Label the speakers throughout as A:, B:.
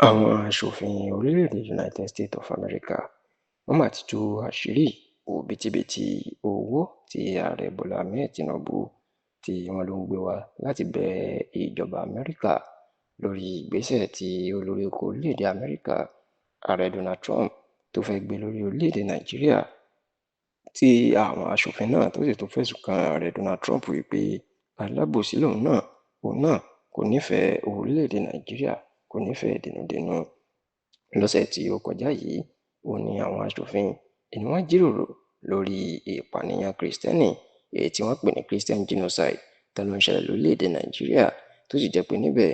A: Àwọn aṣòfin orílẹ̀-èdè United States of America wọ́n mà ti tú àṣírí òbítíbitì owó tí Ààrẹ Bọ́lá Ahmed Tinubu tí wọ́n ló ń gbé wá láti bẹ ìjọba Amẹ́ríkà lórí ìgbésẹ̀ tí olórí oko orílẹ̀-èdè Amẹ́ríkà, Ààrẹ Donald Trump, tó fẹ́ gbé lórí orílẹ̀-èdè Nàìjíríà, tí àwọn aṣòfin náà tó sì tún fẹ̀sùn kan Ààrẹ Donald Trump wípé alábòsí lòun náà, òun náà kò nífẹ̀ẹ́ orílẹ̀-èdè Nàìjíríà, kò nífẹ̀ẹ́ dẹnudẹnu. Lọ́sẹ̀ tí ó kọjá yìí, ó ní àwọn aṣòfin ni wọ́n jíròrò lórí ìpànìyàn Kristẹni èyí tí wọ́n pè ní Christian genocide tó ló ń ṣẹlẹ̀ lórílẹ̀-èdè Nàìjíríà, tó sì jẹ́ pé níbẹ̀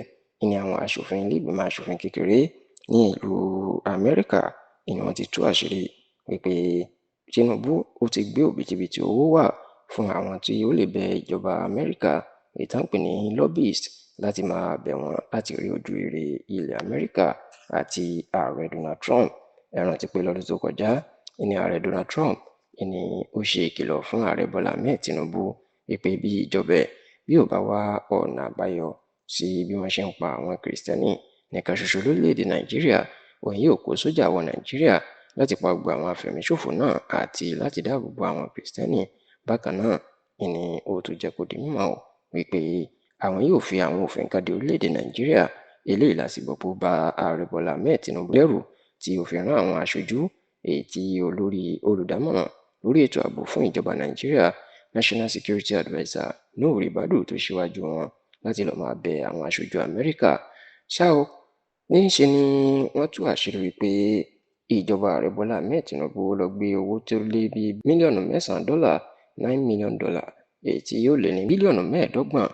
A: ni àwọn aṣòfin ilé ìgbìmọ̀ aṣòfin kékeré ní ìlú Amẹ́ríkà ni wọ́n ti tú àṣírí wípé Tinubu ó ti gbé òbítíbitì owó wá fún àwọn tí ó lè bẹ ìjọba Amẹ́ríkà, èyí tí wọ́n pè ní lobbyist, láti máa bẹ̀ wọ́n láti rí ojú rere ilẹ̀ Amẹ́ríkà àti Ààrẹ Donald Trump. Ẹ rántí pé lọ́dún tó kọjá ní Ààrẹ Donald Trump ní ó ṣe ìkìlọ̀ fún Ààrẹ Bọ́lá Ahmed Tinubu wípé bí ìjọba ẹ̀ bí ò bá wá ọ̀nà àbáyọ sí bí wọ́n ṣe ń pa àwọn Kristẹni nìkan ṣoṣo lórílẹ̀-èdè Nàìjíríà, òun yóò kó sójà wọ Nàìjíríà láti pa gbogbo àwọn afẹ̀míṣòfò náà àti láti dáàbò bo àwọn Kristẹni. Bákan náà ni ó tún jẹ́ kó di mímọ̀ wípé àwọn yóò fi àwọn òfin kan de orílẹ̀-èdè Nàìjíríà. Eléyìí la sì gbọ́ pé ó ba Ààrẹ Bọ́lá Ahmed Tinubu lẹ́rù tí ó fi rán àwọn aṣojú èyí tí olórí olùdámọ̀ràn lórí ètò ààbò fún ìjọba Nàìjíríà, National Security Adviser Nuhu Ribadu, tó ṣíwájú wọn láti lọ́ọ́ máa bẹ àwọn aṣojú Amẹ́ríkà. Ṣá o, níṣe ni wọ́n tú àṣírí wípé ìjọba Ààrẹ Bọ́lá Ahmed Tinubu lọ gbé owó tó lé bí mílíọ̀nù 9 dọ́là, $9 million, èyí tí yóò lé ní bílíọ̀nù 25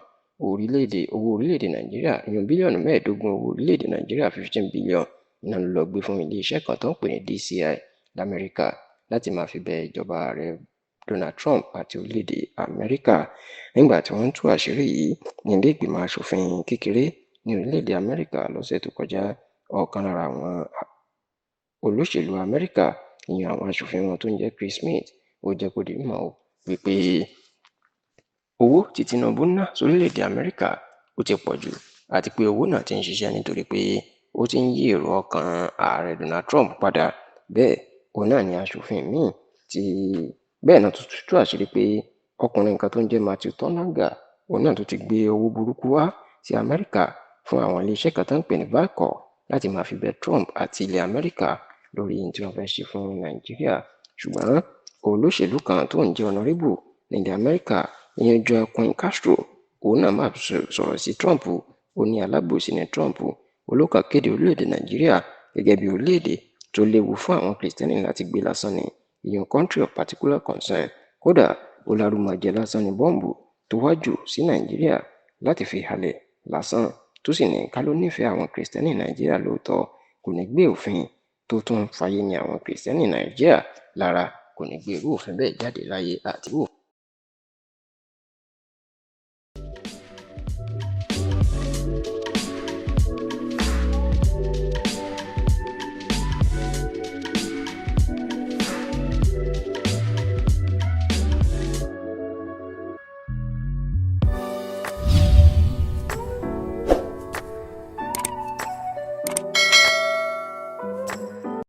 A: orílẹ̀-èdè owó orílẹ̀-èdè Nàìjíríà, ìyẹn bílíọ̀nù 15 owó orílẹ̀-èdè Nàìjíríà, 15 billion iná ló lọ gbé fún iléeṣẹ́ kan tó ń pè ní DCI lamẹ́ríkà láti máa fi bẹ ìjọba Ààrẹ Donald Trump àti orílẹ̀-èdè Amẹ́ríkà. Nígbà tí wọ́n ń tú àṣírí yìí ní ilé ìgbìmọ̀ aṣòfin kékeré ní orílẹ̀-èdè Amẹ́ríkà lọ́sẹ̀ tó kọjá, ọ̀kan lára àwọn olóṣèlú Amẹ́ríkà, ìyẹn àwọn aṣòfin wọn tó ń jẹ́ Chris Smith, ó jẹ́ kó di mímọ̀ wípé owó tí Tinubu ná sórílẹ̀-èdè Amẹ́ríkà ó ti pọ̀ jù, àti pé owó náà ti ń ṣiṣẹ́ nítorí pé ó ti ń yí èrò ọkàn Ààrẹ Donald Trump padà. Bẹ́ẹ̀ òun náà ni aṣòfin míì tí bẹ́ẹ̀ náà tó tú àṣírí pé ọkùnrin kan tó ń jẹ́ Matthew Turnanga, òun náà tó ti gbé owó burúkú wá sí Amẹ́ríkà fún àwọn iléeṣẹ́ kan tó ń pè ní Valcor láti máa fi bẹ Trump àti ilẹ̀ Amẹ́ríkà lórí ohun tí wọ́n fẹ́ ṣe fún Nàìjíríà. Ṣùgbọ́n olóṣèlú kan tó ń jẹ́ honorable ní ilẹ̀ Amẹ́ríkà, ìyẹn Joaquin Castro, òun náà máa sọ̀rọ̀ sí Trump. Ó ní alábòsí ní Trump, olókàn kéde orílẹ̀-èdè Nàìjíríà gẹ́gẹ́ bí orílẹ̀-èdè tó léwu fún àwọn Kristẹni láti gbé lásán ni, ìyẹn country of particular concern. Kódà ó lárúmọjẹ lásán ní bọ́ǹbù tó wá jù sí Nàìjíríà láti fi halẹ̀ lásán, tó sì ní ká ló nífẹ̀ẹ́ àwọn Kristẹni Nàìjíríà lóòótọ́, kò ní gbé òfin tó tún fàyè ní àwọn Kristẹni Nàìjíríà lára, kò ní gbé irú òfin bẹ́ẹ̀ jáde láyé àti irú